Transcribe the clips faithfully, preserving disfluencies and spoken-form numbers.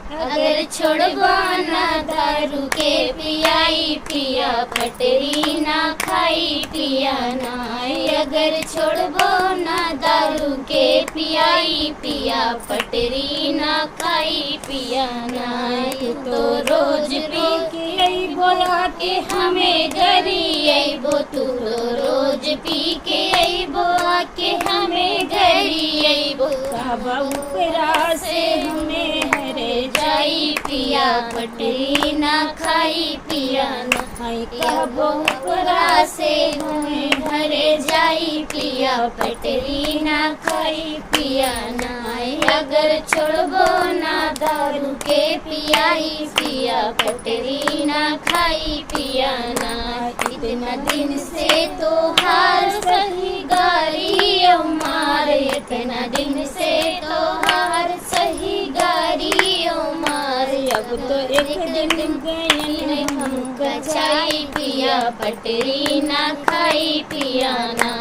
अगर छोड़बो ना दारू के पियाई पिया, पटरी ना खाई पिया ना। अगर छोड़बो ना दारू के पियाई पिया, पटरी ना खाई पिया ना। तू तो रोज पी के अइबो आके हमें गरी अइबो, तू तो रोज पी के अइबो आके हमें गरी अइबो। कहबो ऊपरा से हमें हरे जाई पिया, पटरी ना खाई पिया ना। हाय कहबो ऊपरा से हमें हरे जाई पिया, पटरी ना खाई पिया ना। अगर छोड़बो ना दारू के पियाई पिया, पटरी ना खाई पिया ना। इतना दिन से तोहार सही गारी ओ मार, इतना दिन से तोहार सही गारी ओ मार। अब तो एक दिन गयन हम कचाई पिया, पटरी ना खाई पिया ना।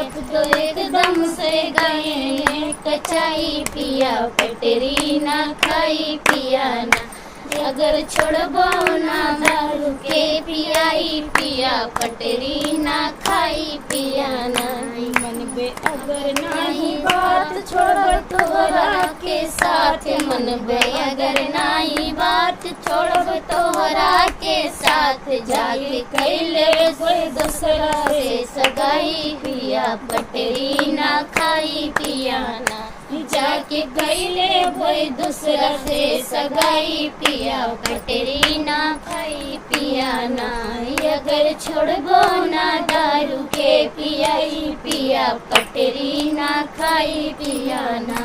अब तो एकदम से गयन कचाई पिया, पटरी ना खाई पिया ना। अगर छोड़बो ना दारू के पियाई पिया, पटरी ना खाई पिया ना। मनबे अगर नाही बात छोड़ब तोहरा के साथ, मनबे अगर नाही बात छोड़ब तोहरा के साथ, जाके कैले कोई दूसरा से सगाई पिया, पटरी ना खाई पिया ना। जाके कैले कोई दूसरा से सगाई पिया, पटरी ना खाई पिया ना। अगर छोड़बो ना दारू के पियाई पिया, पटरी ना खाई पिया ना।